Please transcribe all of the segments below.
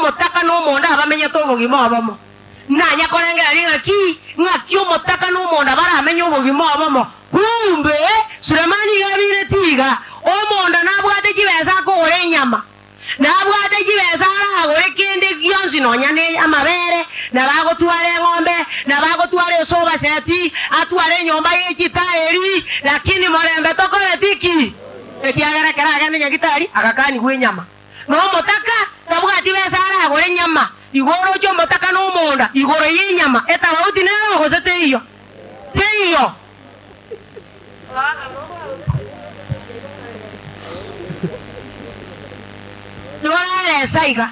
omotaka na omonda abamenyete obogima obomo. Nanya korengereria ng'aki, ng'aki omotaka na omonda baramenye obogima obomo. Kumbe, Sulemani iga abiretie iga, omonda nabwate chibesa akogora enyama, nabwate chibesa aragore kende gionsi nonya ne amabere, nabo agotwara eng'ombe, nabo agotwara esobaseti, atware enyomba ye chitaeri, lakini morembe tokoreti ki? Ekiagera ekero agenda nyagitari agakanigwa enyama. Na omotaka tabwati besa aragore enyama, igo oroche omotaka na omonda igoro y'enyama, etabauti nero gose teiyo? Teiyo. Igo naresa iga,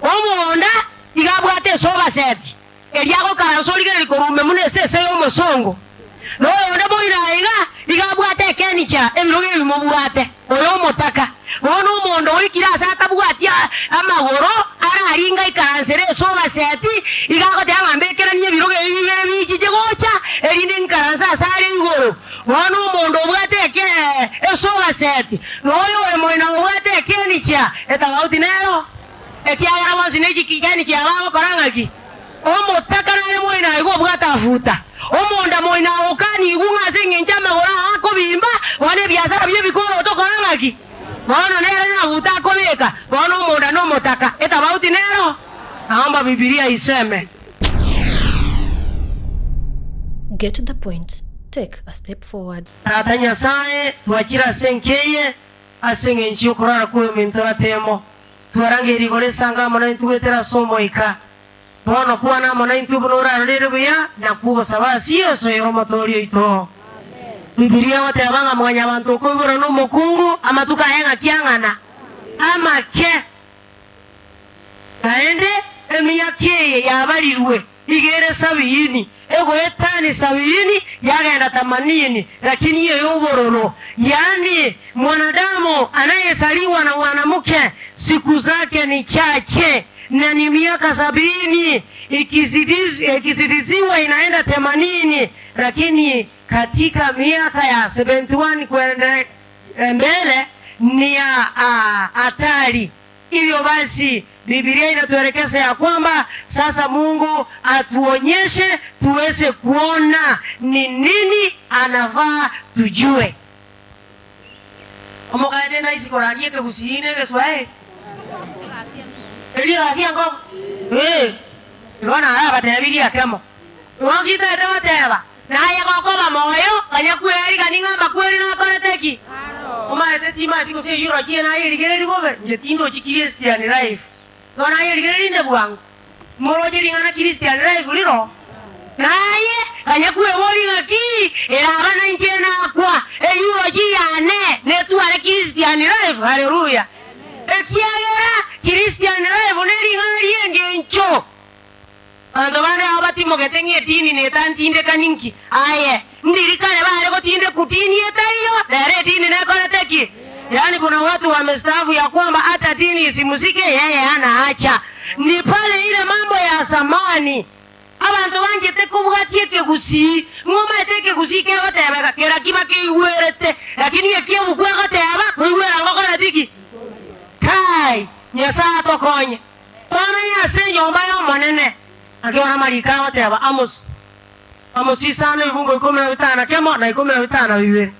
omonda iga abwate esobaseti, Erio agokaransa origereria korwa ime buna esese y'omosongo, na oyonde moino aiga iga abwate ekenicha ebirogo ebi mobwate, oyo omotaka. Bono omonto oikire ase atabwati amagoro araringe aikaransere esobaseti, iga agoteba ng'a mbekeranie ebirogo ebi bibere bichiche gocha, erinde nkaranse ase are igoro. Bono omonto obwate eke esobaseti, na oyo ore moino obwate ekenicha, etabauti nero. Ekiagera bonsi ne chikigeni chiabo agokora ng'aki? Omotaka nare moino aigwe obwate afuta, omonda moino agokanigwe ng'a ase engencho amagoro aa akobimba, bono ebiasara bi'ebikoro otokora ng'aki? Bono nere nafuta akobeka, bono omonda nomotaka, etabauti nero? Naomba Bibilia iseme. Get the point, take a step forward. Tata Nyasae, twachire ase enka eye ase engencho y'okorara kw'oyominto ratemo. Twarangeire igoro esango amo naintwe goetera ase Omoika. Bono kwana amo naintwe buna orarorere buya, na kw'ogosaba ase Yeso oyore Omotooria oito. Bibilia egoteba ng'a mwanyabanto okoiborwa nomokungu, amatuko aye ng'aki ang'ana? Amake. Naende emiaka eye yabarirwe Iga ere sabiini, egoetania sabiini yagenda tamanini, lakini ey'obororo, yaani mwanadamu anayesaliwa na mwanamke siku zake ni chache na ni miaka sabiini, ikizidishiwa inaenda themanini, lakini katika miaka ya 71 kwenda mbele ni ya hatari. Hivyo basi Biblia inatuelekeza ya kwamba sasa Mungu atuonyeshe tuweze kuona ni nini anafaa tujue. Omokaete naisi korandia ekegusii na egeswahili erio egasi enkomo ee igo narabatebirie ekemo igo ngitaete goteba Naye gokoba moyo, konya kwerigania ng'a amakweri nakorete ki? Omaete timanyeti gose eyio orochie nayerigereria bobe, inche tindochi Christian life. Igo nayerigereria inde bwango. Moroche ring'ana Christian life riro? Naye konya kweboria ng'aki eraba nainche nakwa, eyio orochie yane netware Christian life, haleluya. Ekiagera Christian life nering'ana ri'engencho. Abanto bande aba batimogete ng'a edini netantindekani nki? Aye, ndiri kare bare gotindekwa dini etaiyo, rero edini nekorete ki? Yaani kuna watu wamestaafu ya kwamba hata dini isimuzike yeye hana haja. Ni pale ile mambo ya zamani. Abanto banchete kobwatia ekegusii, ng'a omaete ekegusii kegotebeka kera ki bakeigwerete, lakini eki ebuku egoteba, koigwera ngokoreti ki? Kai! Nyasae atokonye. Tomenye ase enyomba y'Omonene. Naki bono amariko agoteba Amosi, Amosi isano ebibungo ikomi na bitano na kemo, na ikomi na bitano na bibere.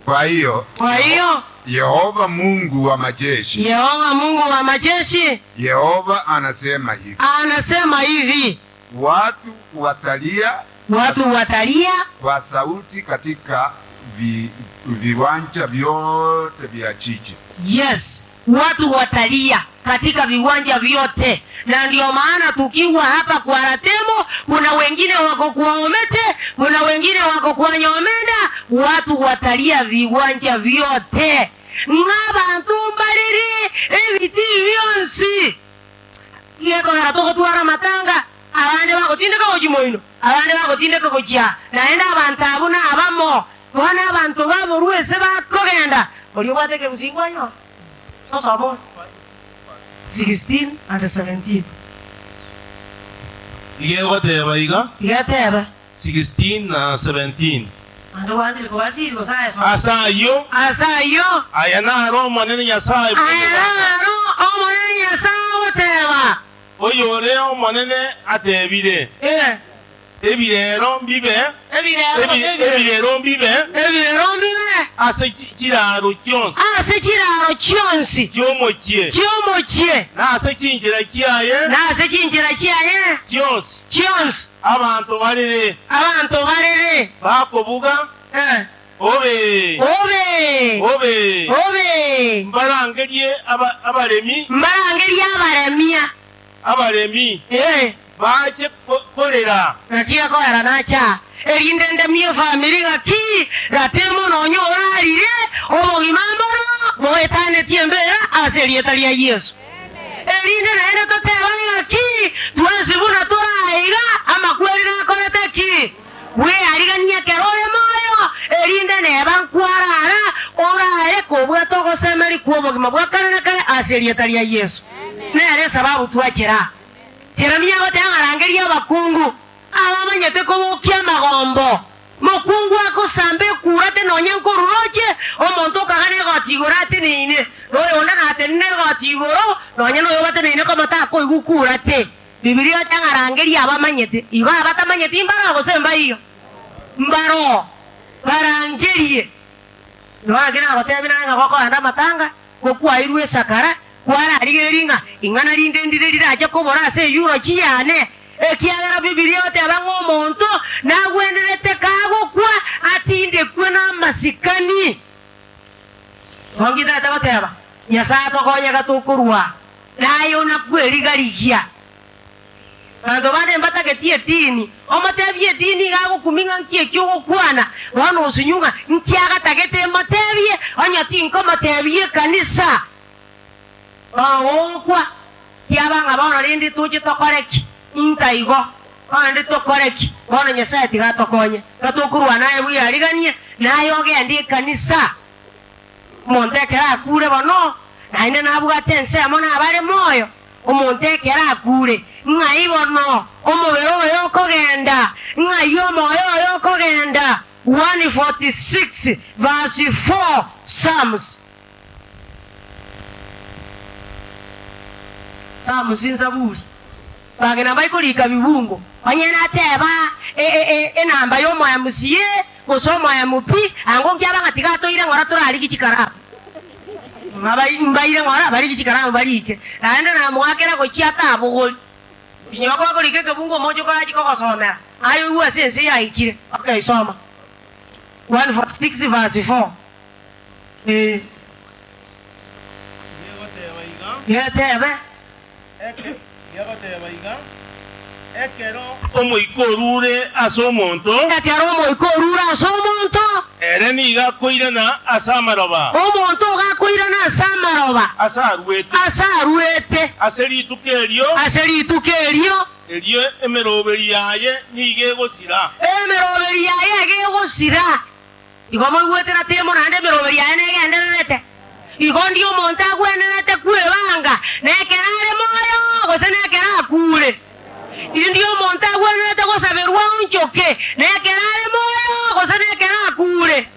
Kwa hiyo, Kwa hiyo Yehova Mungu wa majeshi, Yehova Mungu wa majeshi Yehova anasema hivi, anasema hivi, watu watalia watu watalia kwa sauti katika vi, viwanja vyote vya jiji. Yes, watu watalia katika viwanja vyote, na ndio maana tukiwa hapa kwa Ratemo, kuna wengine wako kwa Omete, kuna wengine wako kwa Nyomenda, watu watalia viwanja vyote ng'a abanto mbariri ebitii bionsi gekogera togotwara amatanga abande bagotindeka gochia moino abande bagotindeka gochia naende abanto abwo nabamo bono abanto baborwa ase bakogenda oria obwate ekegusii nkwanyora Osome ore 16 and 17. Iga egoteba iga. Iga etebe. 16 na 17. Naende gwanchire kobasiri gose aye soma. Ase ayio. Ase ayio. Aya naro Omonene Nyasae Aya bw'emeganda. naro Omonene Nyasae agoteba. Oyore Omonene atebire, Ee. Ebirero mbibe, Ebirero, ebirero. ebirero mbibe Ebirero mbibe. ase chiraaro chionsi. Ase chiraaro chionsi. Chi'omochie. Chi'omochie. Na ase chinchera chiaye. Na ase chinchera chiaye. Chionsi. Chionsi. Abanto barere. Abanto barere. Bakobuga. Eh. Obe! Obe! Obe! Obe! Mbarangerie abaremi. Mbarangerie abaremia. Abaremi. Ee. Bache korera. Naki akoera nache aa, erinde ndemie efamiri gaki, ratemo nonya orarire, obogima mboro boetanetie embera ase erieta ria Yeso. Erinde naende totebane gaki, twensi buna tore aa iga, amakweri nakorete ki? Bweariganie ekero ore moyo, erinde neba nkwarara, orare kobwata ogosemeria kw'obogima bwa kare na kare ase erieta ria Yeso. Nere esababu twachera aa. Jeremia agoteba ng'a rangeria abakungu abamanyete kobokia amagombo. Mokungu agosamba ekurate nonya nkoruroche, omonto okagana egoti igoro ateneine, na oyonde natenene egoti igoro, nonya noyo bateneine koma takoigwa kurate. Bibilia egoteba ng'a rangeria abamanyete. Igo abatamanyeti mbaroo gose mbaiyo? Mbaroo. Barangerie. Igo gaki nagotebia naye ng'a gokogenda amatanga, gokwairwe esakara, Kwararigereria ng'a ing'ana rinde ndire rirache kobora ase eyurochi yane, ekiagera Bibilia egoteba ng'a omonto nagwenerete kagokwa atindekwe namasikani. Nonki tata goteba, Nyasae atokonye gatokorwa, naye onakweriga-rigia. Abanto bande mbatageti edini, omotebie edini iga agokumia ng'a nki eki ogokwana, bono osunywe ng'a nki agatagete emotebie, onye tinkomotebia ekanisa. Bono gogokwa, kiaba ng'a bono rende toche tokore ki? Intaigo, bono rende tokore ki? Bono Nyasae tiga atokonye, iga tokorwana aye bweyariganie, naye ogende ekanisa. Omonto ekero akure bono, naende nabwate ensemo nabare moyo, omonto ekero akure, ng'ai bono omobere oye okogenda? Ng'ai omoyo oye okogenda? 146 verse 4 Psalms. Psalms Nzaburi. Bagenda mbaikoriika bibungo, onye nateba enamba y'omoya MCA gose omoya MP, ango nkiaba ng'a tiga toire ng'ora torarigie chikaramu. Mbaire ng'ora barigie chikaramu barike, naende namoakera gochia atabogori. Onye gwakorika ekebungo omoche okorachie kogosomera, aye oigwe ase ense yaikire. Okay, soma 146 verse 4. Ee. Getebe. Gegoteba iga, Ekero omoika orure ase omonto. Ekero omoika orure ase omonto. Ere nigo akoirana ase amaroba. Omonto igo akoirana ase amaroba. Ase aruete. Ase aruete. Ase rituko erio. Ase rituko erio. Erio emeroberi yaye nigo egosira. Emeroberi yaye iga egosira. Igo moigwete na timo naende emeroberi yaye negendererete. Igo ndi omonto agwenerete kwebanga nekero are moyo gose nekero akure. Indi omonto agwenerete gosaberwa aonchoke nekero are moyo gose nekero akure.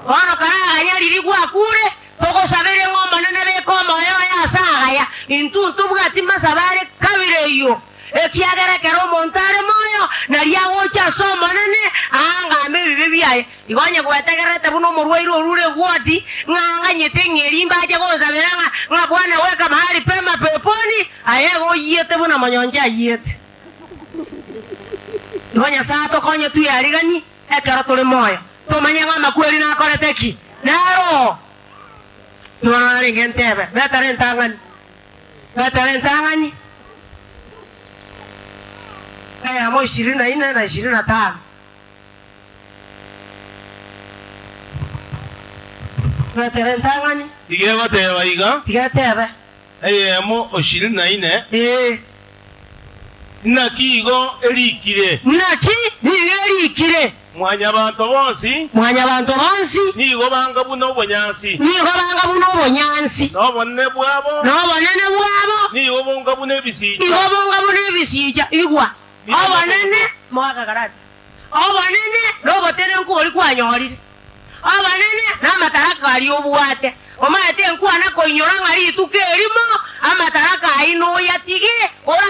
Bono karaganya riria gwakure, togosabere ng'a Omonene beka omoyo oye ase agaya, intwe ntobwati masabo are kabere eyio. Ekiagera ekero omonto are moyo, nario agocha ase Omonene, aangame ebibe biaye. Igo onye gwetegererete buna omorwaire orure egwoti, ng'a anganyete eng'eria imbache gonsabera ng'a, ng'a Bwana weka mahali pema peponi, aye igo oyiete buna monyoncho ayiete. Igo Nyasae atokonye tweariganie ekero tore moyo, tomanye ng'a amakweri nakorete ki? Naro! Bono narenge ntebe, betare entang'ani. Betera entang'ani, eyemo ishirini na ine na ishirini na tano. Betera entang'ani. Tiga egoteba iga. Tiga etebe. Eyemo ishirini na ine. Ee. Naki igo erikire. Naki nigo erikire. Mwanyabanto bonsi. Mwanyabanto bonsi. Nigo banga buna obonyansi. Nigo banga buna obonyansi. Na obonene bwabo. Na obonene bwabo. Nigo bonga buna ebisicha. Nigo bonga buna ebisicha. Igwa, obonene, moaka karata. Obonene nobotenenku boria kwanyorire. Obonene namataraka aria obwate. Omanyete nkwana koinyora ng'a rituko erimo amataraka ayio noyatige, ora.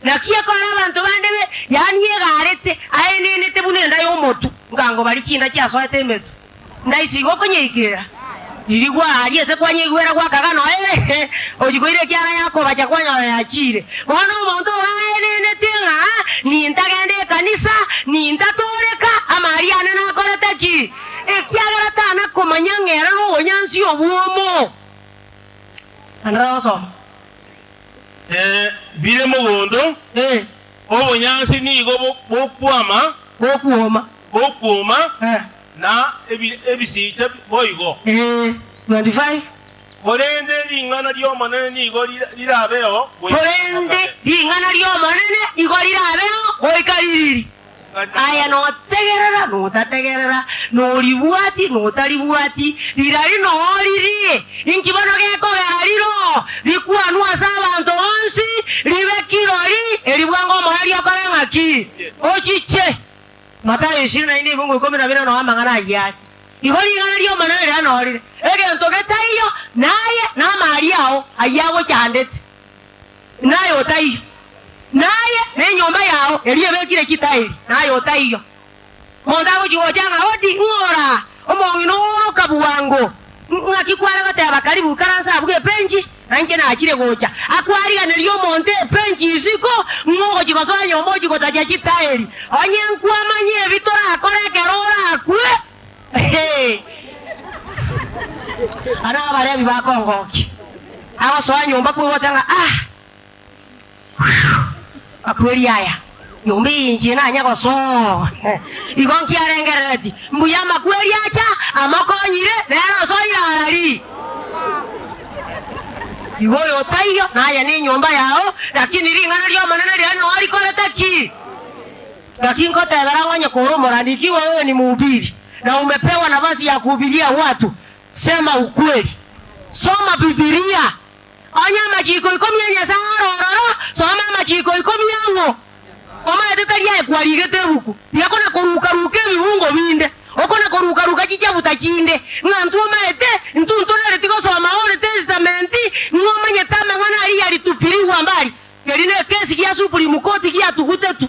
Naki ekora abanto bande be, yaani egaarete, aenenete buna enda y'omotu, ngango baria chinda chiasoete emetu. Ndaisi igo okonyeikera, riria gwaaria ase kwanyeigwera gwakaga noere, ochia koira ekiara yakobacha kwanyora yachiire. Bono omonto ogo aenenete ng'a nintagende ekanisa, nintatooreka, amaaria ane nakorete ki? Ekiagera tana komanya ng'a ere nobonyansi obwomo. Naende rogosoma. Ee, bire mogondo, Ee. obonyansi nigo bokwama. Bokwoma. Bokwoma, Ee. na ebisicha boigo. Ee, 25. Korende ring'ana ri'Omonene nigo rirabeo goika Korende kare. ring'ana ri'Omonene igo rirabeo goika ririri. Aye notegerera, notategerera, noribwati, notaribwati, rirari noo ririe. Inki bono gekogera riro rikwanwe ase abanto bonsi, ribe kirori, eri bwango omoerio okore ng'aki? Ochiche. Matayo ishirini na ine ibungo ikomi na bine noo amang'ana ayio are. Igo ring'ana ri'Omonene riria norire, egento getaiyo, naye namaaria ao ayio agochandete. Naye otaiyo, naye nenyomba yao eria ebekire chitairi, naye otaiyo. Omonto agochia gocha ng'a odi, ng'ora, omong'ina ooroka bwango, ng'aki kware goteba karibu ikaranse abwo epenchi, na inche nachire gocha. Akwariganeria omonto epenchi isiko, ng'a ogochia gosoa nyomba ochia gotacha chitairi. Onye nkwamanya ebi torakore ekero orakwe, Ee, aba nabarebi bakongokia. Agosoa nyomba kwegota ng'a ah, whew, makweri aya, nyomba eye inche nanye gosoa. Igo nkiarengerereti, mbuya amakweri acha, amokonyire, nere osoire arari. Igo oyo otaiyo, naye nenyomba yao, lakini ring'ana ri'Omonene riria noo rikorete ki? Naki nkotebera ng'a onye kore omorandi, ikiwa wewe ni mhubiri na umepewa nafasi ya kuhubiria watu, sema ukweli. Soma Bibilia. Onye amachiko ikomi a Nyasae are ororo, soma amachiko ikomi ang'o? Omanyete tari aye kwarigete ebuku, tiga kona koruka-ruka ebibungo binde, okona koruka-ruka chichabuta chinde, ng'a ntwe omaete, intwe ntonereti gosoma Old Testament, ng'a omanyete amang'ana aria yaritupirigwa mbari. Keria nekesi gia Supreme Court giatugutetwe.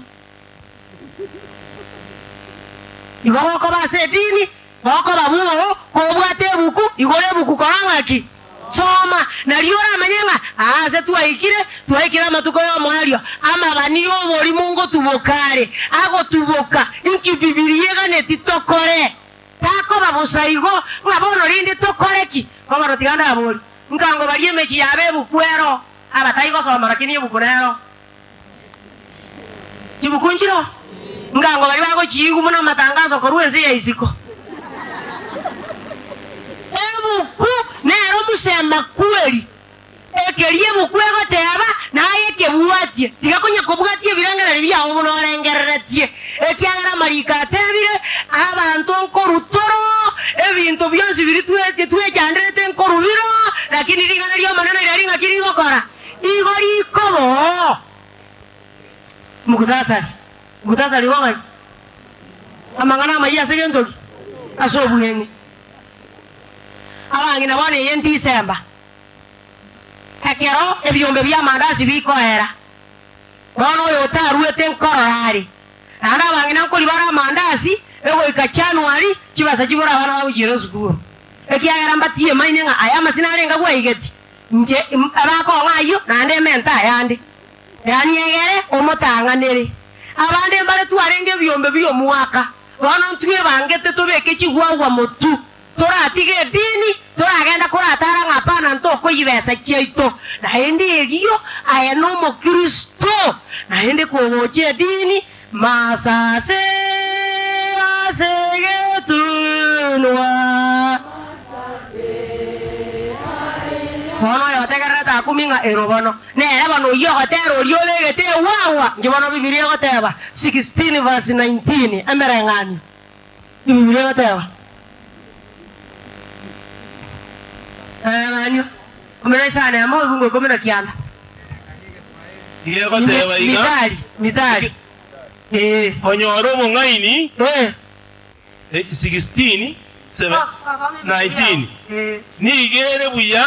Igo gokoba ase edini, gokoba bwoo, kobwate ebuku, igora ebuku kora ng'aki? Soma, nario oramanye ng'a aa ase twaikire, twaikire amatuko y'omoerio, amabani y'oborimo ngotuboka are, agotuboka, inki Bibilia eganeti tokore? Takoba bosa igo, ng'a bono rende tokore ki? Bono tiga ndaborie, nkangobaria emechie yabo ebuku ero, Abatai gosoma lakini ebuku nero. Chibuku nchiro ngango baria bagochiigwa buna amatangaso korwa ense ya isiko. Ebuku nero musema kweri. Ekeria ebuku egoteba naye ekebwatie. Tiga konya kobwatia ebirengererio biao buna orengereretie. Ekiagera amariko atebire, abanto nkorutoro, ebinto bionsi biria twe twechanderete nkorubiro, lakini ring'ana ri'Omonene riria ring'aki rigokora? Igo rikoboo. Mukhtasari, mukhtasari igo ng'ai? Amang'ana amayia ase gento ki? Ase obweng'e. Abang'ina bono eye ntisemba, ekero ebiombe bi'amandasi bikoera. Bono oyo otaruete nkorora are. Naende abang'ina nkoria bare amandasi, egoika Januari, chibesa chibore abana bagochiera esukuru. Ekiagera mbatiemaine ng'a aya amasina arenge bwaigeti, inche abakong'a ayio, naende emente ayande. Yaani egere omotang'anere. Abande mbare twarenge ebiombe bi'omwaka, bono ntwebangete tobeke chigwagwa motu. Toratige edini, toragenda koratara ng'a hapana ntokoyibesa chiaito. Naende erio aye nomokristo, naende kogocha edini, masase ase egetunwa. Bono oyotegererete akumi ng'a ero bono, nere bono oyio ogotera oria obegete egwagwa, inki bono Bibilia egoteba? 16 verse 19, emereng'anio. Bibilia egoteba, Emereng'anio, ikomi na isano emo, ebungo ikomi na kianda. Nigo egoteba iga, Mithali, Mithali, ee. Konyora obong'aini, Ee. 16. 19 Nigo ere buya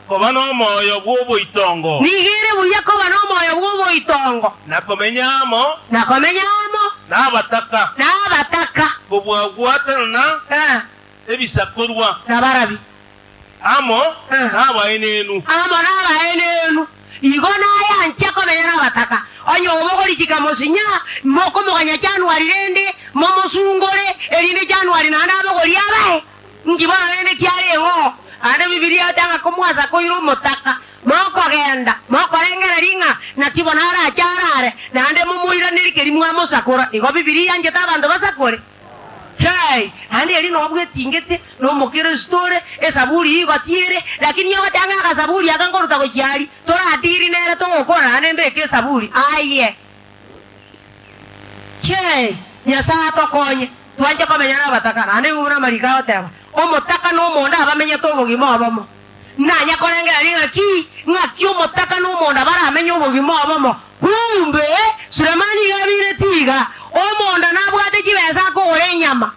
koba nomoyo bw'oboitongo. Nigo ere buya koba nomoyo bw'oboitongo. Na komenya amo. Na komenya amo. Nabataka. Nabataka. Kobua gwatanana ebisakorwa. Nabarabi. Amo nabaenenu. Amo nabaenenu. Igo nayanche komenya nabataka. Onye obogori mosinya, mokomoganya Januari rende, momosungore, erinde Januari naende abogori abae. Inki bono rende kiare ng'o? Naende Bibilia egoteba ng'a komwasa koira omotaka, mokogenda, mokorengereria ng'a naki bono arache arare, naende momoiranerie keria mwamosakora. Igo Bibilia yanchete abanto basakore. Kai, naende erio noo bwetingete, na omokristo ore, esaburi igoti ere, lakini ogoteba ng'a agasaburi aka nkoruta gochia aria, toratiri nere togokora naende mbeke esaburi. Aye! Chee, Nyasae atokonye, twanche komenya nabataka, naende nigo buna amariko agoteba, Omotaka na omonda abamenyete obogima obomo. Nanya korengereria ng'aki, ng'aki omotaka na omonda baramenye obogima obomo. Kumbe, Sulemani iga abiretie iga, Omonda nabwate chibesa akogora enyama,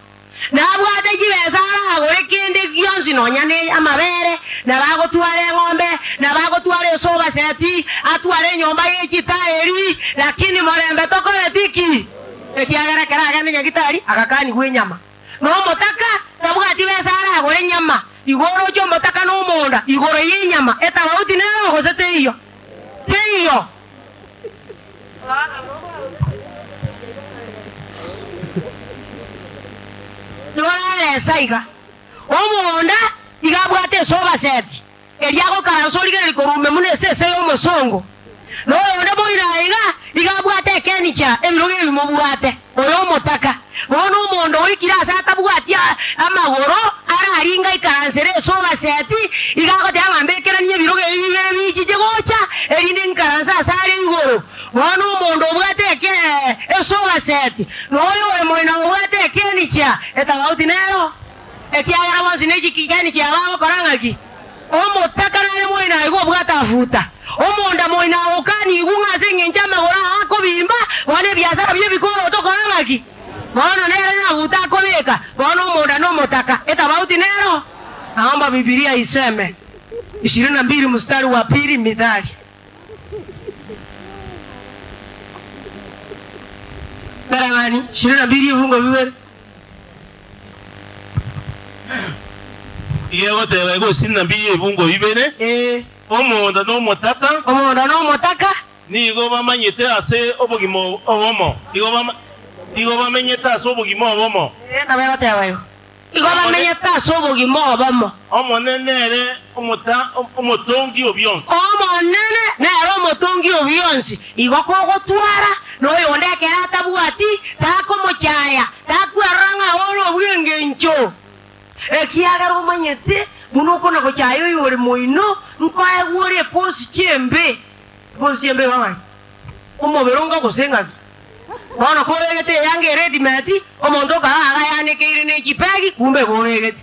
nabwate chibesa aragore kende gionsi nonya ne amabere, nabo agotwara eng'ombe, nabo agotwara esobaseti, atware enyomba ye chitaeri, lakini morembe tokoreti ki? Ekiagera ekero agenda nyagitari agakanigwa enyama. Na omotaka tabwati besa aragore enyama, igo oroche omotaka nomonda igoro y'enyama, etabauti nero gose teiyo? Teiyo. Nigo naresa iga, omonda iga abwate esobaseti, eria agokaransa origereria korwa ime buna esese y'omosongo, na oyonde moino aiga iga abwate ekenicha ebirogo ebi mobwate, oyo omotaka. Bono omonto oikire ase atabwati amagoro araringe aikaransere esobaseti, iga agoteba ng'a mbekeranie ebirogo ebi bibere bichiche gocha, erinde nkaranse ase are igoro. Bono omonto obwate eke esobaseti, na oyo ore moino obwate ekenicha, etabauti nero. Ekiagera bonsi ne chikeni chiabo agokora ng'aki? Omotaka nare moino aigwe obwate afuta. Omonda moino agokanigwe ng'a ase engencho amagoro aa akobimba, bono ebiasara bi'ebikoro otokora ng'aki? Bono nere nafuta akobeka, bono omonda nomotaka, etabauti nero? Naomba Bibilia iseme ishirini na mbili mstari wa pili Mithali. Mereng'ani ishirini na mbili ebifungo bibere. Iga egoteba iga osiri na mbiya ebungo bibere, Ee. omonda na omotaka. Omonda na omotaka. Nigo bamanyete ase obogima obomo, nigo bama, nigo bamenyete ase obogima obomo. Ee, nabo egoteba igo. Igo bamenyete ase obogima obomo. Omonene nere omota, omotongi o bionsi. Omonene nere omotongi o bionsi. Igo kogotwara noyonde ekero atabwati, takomochaya, takwerora ng'a ore obw'engencho. Ekiagera omanyete buna okona-gochaya oyore moino, nkoegwa ore eposi chi'embe. Eposi chi'embe igo ng'aki? Omobere onga gose ng'aki? Bono kobegete eyanga ere edimeti, omonto okaba agayanekeire ne chipegi, kumbe igo obegete.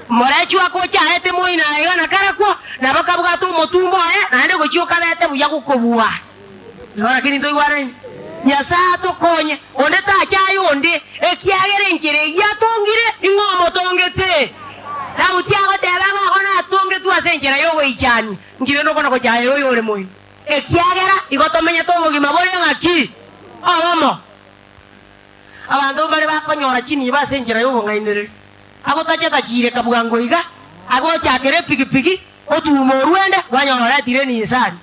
Morechwa akochaete moino aiga na karakwo, nabo kabwate omotumbo oye, naende gochia okabete buya gokobua. Igo lakini ntoigwanaine? Nyasae atokonye, onde tachaye onde, ekiagera enchera eyio atongire, ning'o omotongete? Daudi agoteba ng'a bono atongetwe ase enchera y'ogoichania, nki rende okona gochayera oyore moino? Ekiagera igo tomenyete obogima bore ng'aki? Obomo. Abanto mbare bakonyora chinibo ase enchera y'obong'ainereria. Agotacheta-chiireka bwango iga, agochakera epigipigi, otuuma orwende, kwanyora oretire enisani.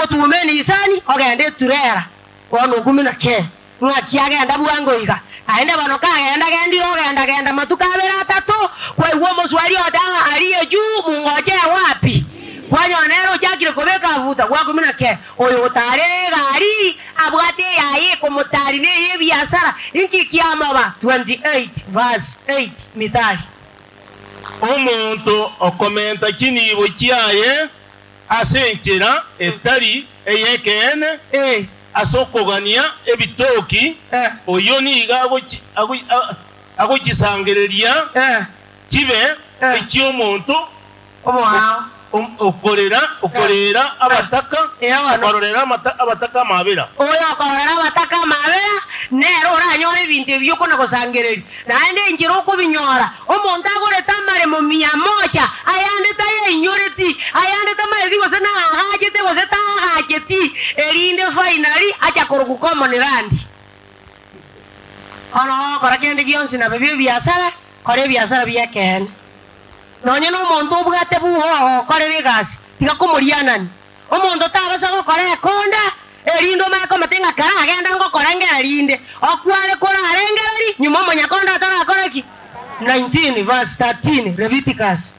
Otuuma enisani, ogenda eturera, bono okumi na kee. Ng'aki agenda bwango iga? Naende bono kagenda gendire ogenda-genda matuko abere atato, kwaigwa omoswari ogoteba ng'a aria juu mungochee wapi? Kwanyora nere ochakire kobeka afuta gwakumi na kee. Oyo otaarere egari, abwate eyaye ekomotari na ey'ebiasara, inki kiamoba? 28 verse 8 Mithali. Omonto okomenta chinibo chiaye ase enchera etari ey'ekeene, ase okogania ebitoki, oyio nigo agochisangereria chibe echi'omonto okorera abataka, okororera abataka amabera. Oyokororera abataka amabera. nere oranyore ebinto ebi okona gosangereria. Naende enchera okobinyora, omonto agorete amaremo mia mocha, ayande tayeinyoreti, ayande tamaeti gose naagachete gose taagacheti, erinde finally acha korokwa common land. Bono ogokora kende gionsi nabe bi'ebiasara, kora ebiasara bi'ekeene. Nonye nomonto obwate buya ogokorera egasi, tiga komorianani. Omonto tabasa gokora ekonda, erinde omanye komotebia ng'a karagenda ngokora ngera rinde. Okware korarengereria nyuma omonyakonda atarakora ki? 19 verse 13 Leviticus.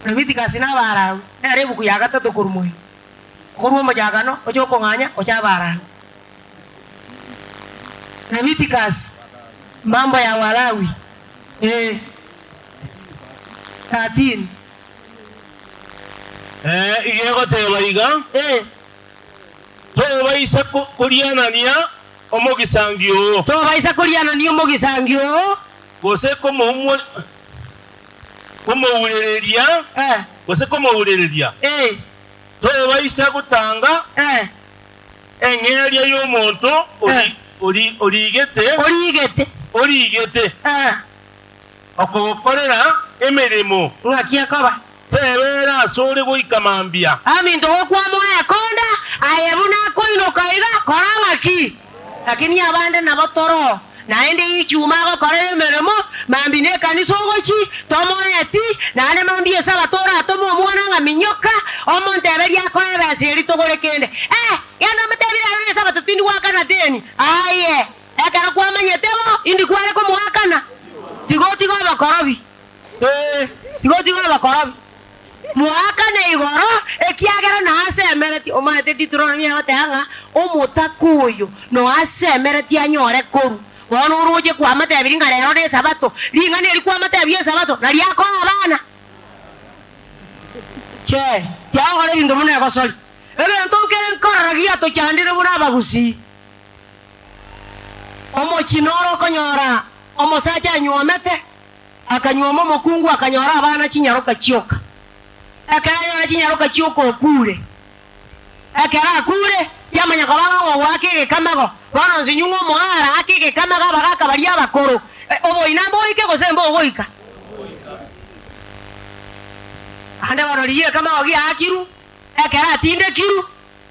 Leviticus na Abalawi, nere ebuku ya gatato korwa moino. Korwa omochakano oche okong'anya oche Abalawi. Leviticus, mambo ya Walawi, ee. 13. Ee, iga egoteba iga, Ee. Tobaisa korianania omogisangio oo. Tobaisa korianania omogisangio oo. Gose komourereria, gose komourereria. Tobaisa gotanga eng'eria y'omonto origete, origete. Okogokorera emeremo. Ng'aki ekoba? Tebeera asore goika mambia. Aminto gokwamoa ekonda, aye buna akoinoka iga, kora ng'aki? Lakini abande nabo toro, naende ichuma agokorera emeremo, mambia nekanisa ogochi, tomoeti, naende mambia esabato oratome omwana ng'a minyoka, omonteberie akoe ebesa eria togore kende. Eh, genda omotebie rero nesabato tindi goakana deni. Aye! Ekero kwamanyete bo, indi kware komoakana? Tiga otige obokorobi, ee, tiga otige obokorobi. Moakane igoro, ekiagera naasemeretie. Omanyete Deuteronomy egoteba ng'a omotaka oyo noasemeretie anyore korwa. Bono oroche kwamotebirie ng'a rero nesabato, ring'ana eri kwamotebia esabato nario akoa abana. Chee, tiagokora ebinto buna egosori. Egento nkere nkorora giatochandire buna abagusii. Omochie noro okonyora omosacha anyuomete, akanyuoma omokungu akanyora abana chinyaroka chioka. Ekero anyora chinyaroka chioka okure. Ekero akure, tiamanya koba ng'a ogoaka egekamago, bono nsinyu ng'a omoara ake egekamago abagaka baria abakoro, oboina mboike gose mbogoika? Naende bono rigia egekamago giaakirwe, ekero atindekirwe,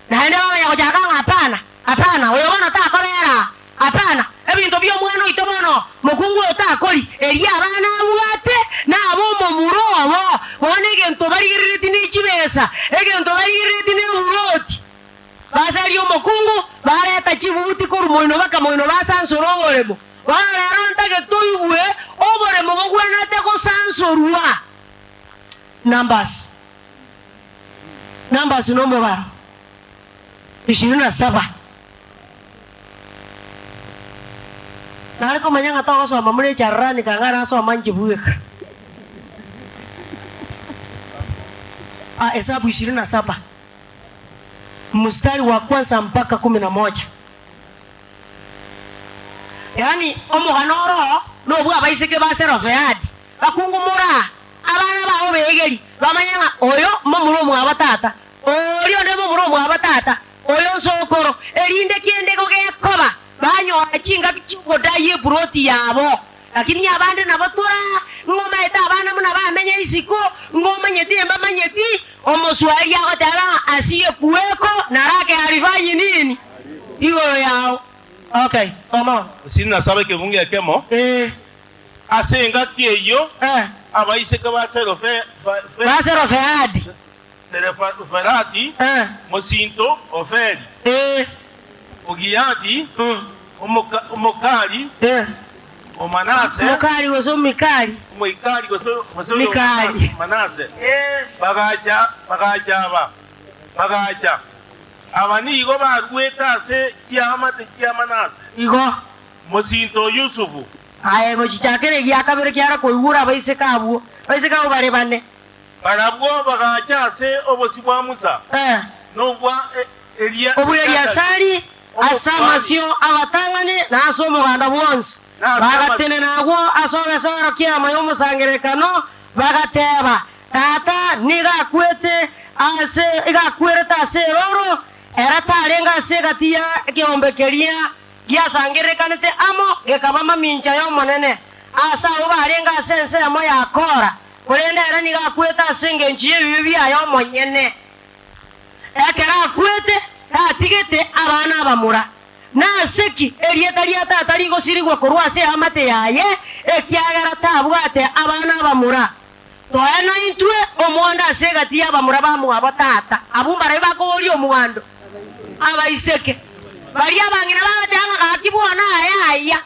Naende bamanya gochaka ng'a hapana, hapana, oyo bono takobera aa, hapana, ebinto bi'omwana oito bono mokungu oyo takori, erio abana abwate nabe omomura obo, bono egento barigereretie ne chibesa, egento barigereretie ne eburoti. Basaria omokungu, bareta chibuti korwa moino baka moino basansora oboremo. Bono rero ntagete oigwe oboremo bogwenerete gosansorwa. Numbers. Numbers nomobaro ishirini na saba. Nare komanya ng'a togosoma buna echarurani kanga arasoma inche bweka. Ah, Hesabu ishirini na saba mstari wa kwanza mpaka kumi na moja. Yaani omogano oro nobwa abaiseke ba Selofehadi bakungumura Abana bao beegeri, bamanye ng'a oyo momura omwabo tata, oria onde momura omwabo tata, oyo nsokoro, erinde kende gogekoba, banyora chingaki chi'ogodayia epuroti yabo. Lakini abande nabo tora, ng'omaete abana buna bamenye isiko, ng'omanyeti embamanyeti, omoswahili agoteba ng'a asiyekuweko narake alifanyi nini? Igoro yao. Okay, soma bono. Gose nasabe ekebungo ekemo. Ee. Ase engaki eyio abaiseke ba Selofehadi, Selofehadi, mosinto o Feri, o Gileadi, Omokari o Manase, Omokari gose Omikari, Omoikari gose oyo o Manase, bagacha bagacha aba, bagacha. Aba nigo barwete ase chiamate chia Manase. Igo. Mosinto o Yusufu. Aye gochichakera egia kabere kiara koigura abaiseke abwo, abaiseke abwo bare bane. Barabwo bagacha ase obosio bwa Musa, na obwa Obw'Eliasari, ase amasio 'abatang'ani na ase omoganda bwonsi. Bagatenena agwo ase ogesero ki'eema y'omosangererekano, bagateeba, Tata nigo akwete ase, igo akwerete ase erooro. Ere tarenge ase egati ya ekeombe keria giasangererekanete amo gekaba mamincha y'Omonene, aase abwo barenge ase ensemo ya Kora, korende ere nigo akwete ase engencho y'ebibe biaye omonyene. Ekero akwete, tatigete abana abamura. Nase ki erieta ria tata rigosirigwa korwa ase eamate yaye, ekiagera tabwate abana abamura? Toe naintwe omwando ase egati y'abamura bamwabo tata. Abwo mbarabwo bakoboria omwando? Abaiseke baria abang'ina bagateba ng'a gaki bwona aya aya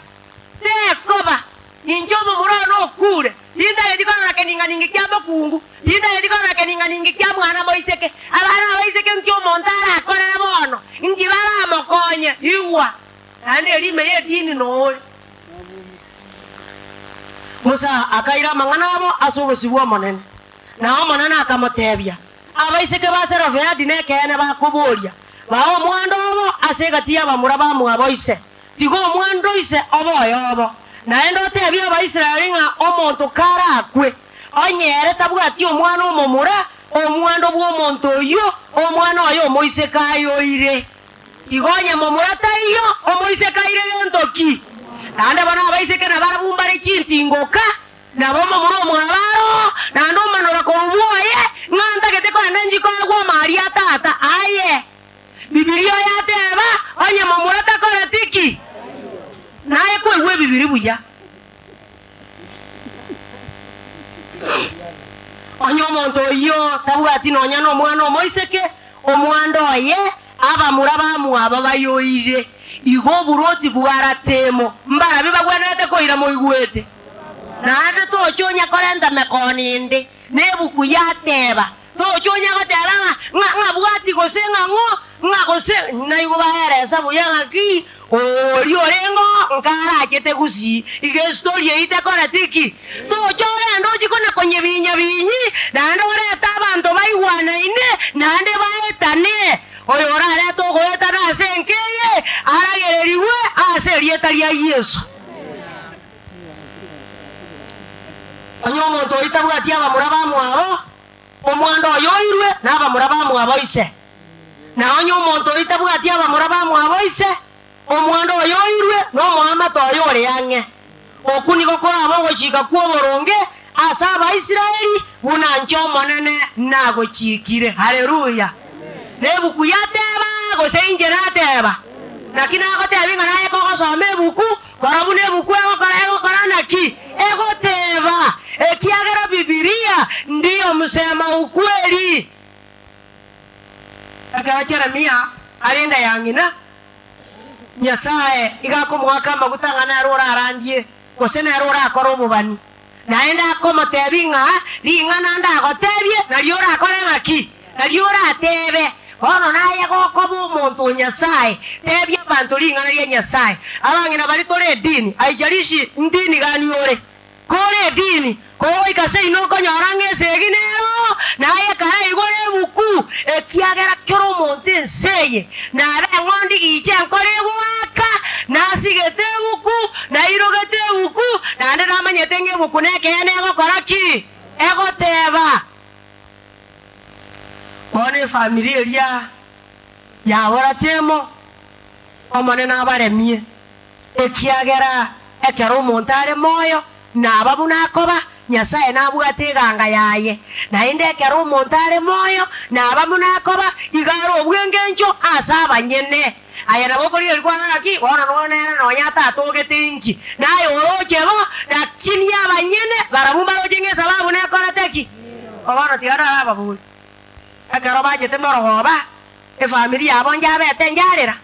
tekoba, inche omomura one okure, tintageti korora kening'aningi kia mokungu, tintageti korora kening'aningi kia mwana moiseke. Abana abaiseke nki omonto arakorere bono? Nki baramokonye? Igwa, naende erime y'edini nore. Musa akaira amang'ana abo ase obosio bw'Omonene, na Omonene akamotebia, Abaiseke ba Selofehadi nekeene bakoboria, Bae omwando obo ase egati y'abamura bamwabo ise, tiga omwando ise obe oyobo. Naende otebie Abaisraeli ng'a omonto karakwe, onye ere tabwati omwana omomura, omwando bw'omonto oyio, omwana oye omoiseke ayoire. Igo onye momura taiyo, omoiseke aire gento ki? Naende bono abaiseke nabarabwo mbare chintingoka, nabo omomura omwabo aroo, naende omanora korwa bwoye, ng'a ntagete kogenda inche koegwa amari a tata. Aye! Bibilia yateba, onye momura takoreti ki? Naye kwaigwa ebibiri buya. Onye omonto oyio tabwati nonya nomwana omoiseke, omwando oye abamura bamwabo bayoire. Igo oborwoti bw'Aratemo mbarabi bagwenerete koira moigwete. Naende tocha onya korenta mekoni ende, nebuku yateba, Tocha onya goteba ng'a, ng'a, ng'abwati gose ng'a ng'o, ng'a gose, naigwe baeresa buya ng'aki oria orenge oo nkarachete gusii, iga estori eyio tekoreti ki? Tocha ogende ochie kona konyebinya-binyi, naende orete abanto baigwanaine, naende baetane. Oyo orarete ogoetana ase enka eye, aragererigwe ase erieta ria Yeso. Onye omonto oyio tabwati abamura bamwabo, omwando oye oirwe nabamura bamwabo ise. Na onye omonto oyio tabwati abamura bamwabo ise, omwando oye oirwe nomoamate oye ore ang'e. Okwo nigo korabe ogochika kw'oboronge ase Abaisraeli, buna inche Omonene nagochiikire. Haleluya! Nebuku yateba, gose inche nateba? Naki nagotebia ng'a naye kogosoma ebuku, Kora buna ebuku egokora egokora naki? Egoteba, Ekiagera Bibilia ndiyo msema ukweli. Ekero Jeremia are enda ya ng'ina, Nyasae iga akomoaka amaguta ng'a nere orarandie, gose nere orakore obobani. Naende akomotebia ng'a ring'ana ndagotebie nario orakore ng'aki? Nario oratebe. Bono naye gokoba omonto o Nyasae, tebia abanto ring'ana ria Nyasae. Abang'ina baria tore edini, haijalishi ndini gani ore, kore edini, kogoika seino okonyora ng'a esegi nero, naye karaigore ebuku, ekiagera kera omonto ense eye nabe eng'ondi gicha enkoro egoaka, nasigete ebuku, nairogete ebuku, naende namanyete ng'a ebuku nekeene egokora ki? Egoteba. Bono efamiri eria yabora temo, Omonene abaremie, ekiagera ekero omonto are moyo, naba buna akoba, Nyasae nabwate eganga yaye. Naende ekero omonto are moyo, naba buna akoba, igo are obw'engencho ase abanyene. Aye nabo okorigereria kwarora ng'aki, bono nonya nere nonya tatogete inki, naye oroche bo, lakini abanyene barabwo mbaroche ng'a esababu nekorete ki? Bono tiga nare ababori. Ekero bachete morogoba, efamiri yabo njabete njarera.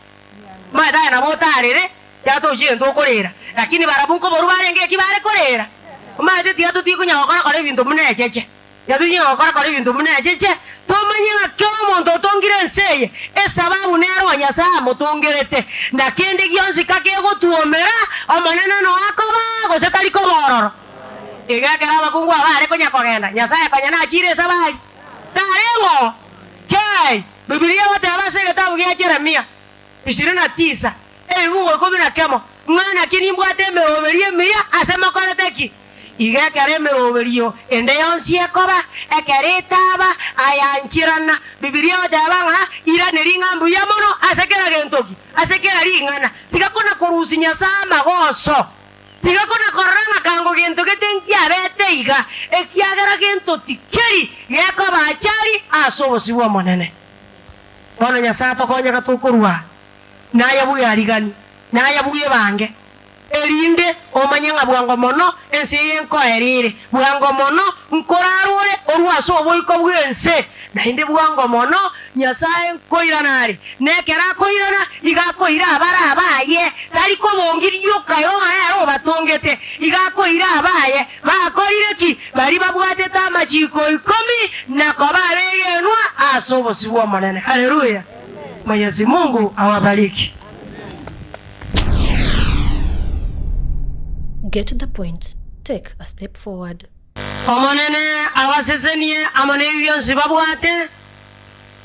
Omanyete aye nabo otarere, tiga tochi egento okorera, lakini barabwo nkoborwa barenge eki bare korera. Omanyete tiga totige konya gokora kora ebinto buna echeche. Tiga totige gokora kora ebinto buna echeche, tomanye ng'a kera omonto otongire ense eye, esababu nere o Nyasae amotongerete, na kende gionsi kakegotuomera, Omonene noe akoba gose tari koba ororo. Igo ekero abakungu aba bare konya kogenda, Nyasae konya nachire esabari, tareng'o. Kei! Bibilia egoteba ase egetabu gia Jeremia 29, ebibugo ikomi na kemo, ng'a naki nimbwate emeroberio emiya ase mokorete ki? Iga ekero emeroberio ende yonsi ekoba, ekero etaba, ayancherana. Bibilia egoteba ng'a iraneria ng'a mbuya mono ase kera gento ki? Ase kera ring'ana. Tiga kona korusia Nyasae amagoso. Tiga kona korora ng'a kango gento gete nkiabete iga, ekiagera gento tikeri gekoba achari ase obosio bw'Omonene. Bono Nyasae atokonye gatokorua, naye bweariganie, naye bwebange. Erinde omanye ng'a bwango mono ense eye nkoera ere, bwango mono nkorarore orue ase oboiko bw'ense, naende bwango mono Nyasae nkoirana are, na ekero akoirana iga akoira abare abaye, tari kobongi rioka ero ng'a nere obatongete, iga akoira abaye. Bakorire ki? Baria babwatete amachiko ikomi na koba abegenwa ase obosio bw'Omonene. Haleluya! Mwenyezi Mungu awabariki. Get the point, take a step forward. Omonene abasesenie amo nebi bionsi babwate,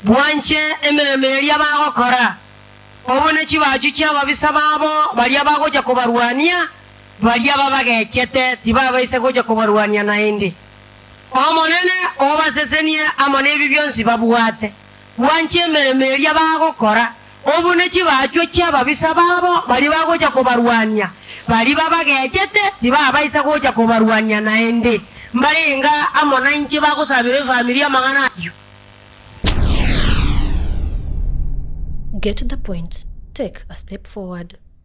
bwanche emeremo eria bagokora. Obune chibachu chi'ababisa babo baria bagocha kobarwania, baria babagechete tibabaisa gocha kobarwania naende. Omonene obasesenie amo nebi bionsi babwate, bwanche emeremo eria bagokora. Obune chibachwa chi'ababisa babo baria bagocha kobarwania, baria babagechete tibabaisa gocha kobarwania naende. Mbarenge amo nainche bagosabera efamiri amang'ana ayio. Get the point, take a step forward.